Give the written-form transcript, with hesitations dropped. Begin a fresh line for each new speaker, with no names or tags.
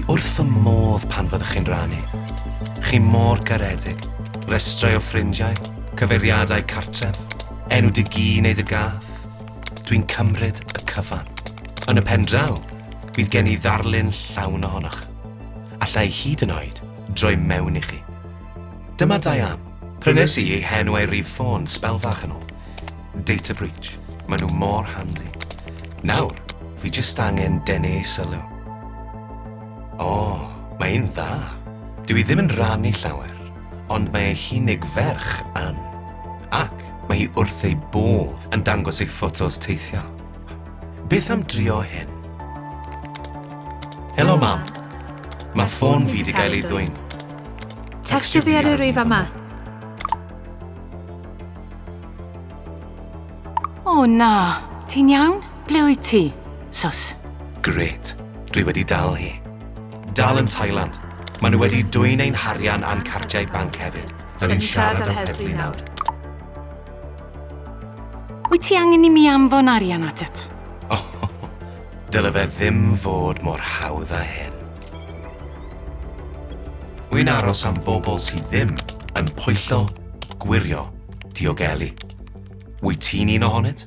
wrth fy modd pan fyddwch chi'n rannu. Chi mor garedig. Rhestrau o ffrindiau, cyfeiriadau cartref, enw dy gi neu dy gath. Dwi'n cymryd y cyfan. Yn y pen draw, bydd gen i ddarlun llawn ohonoch. Alla i hyd yn oed droi mewn i chi. Dyma Diane. Prynes i ei henw a'i rif ffôn sbel fach yn ôl. Data breach. Maen nhw mor handi. Nawr, fi jyst angen denu ei sylw. O, mae hi'n dda. Dyw hi ddim yn rannu llawer, ond mae ei hunig ferch yn. Ac mae hi wrth ei bodd yn dangos ei ffotos teithio. Beth am drio hyn? Helo, mam. Mae ffôn fi 'di gael ei ddwyn.
Tecstio fi ar y rif yma.
O na, ti'n iawn? Ble wyt ti? Sus.
Grêt, dwi wedi dal hi. Dal yn Thailand. Maen nhw wedi dwyn ein harian a'n cardiau banc hefyd. Da ni'n siarad â'r heddlu nawr.
Wyt ti angen i mi anfon arian atat?
Oh, dyle fe ddim fod mor hawdd â hyn. Wy'n aros am bobl sydd ddim yn pwyllo, gwirio, diogelu. Wyt ti'n un ohonynt?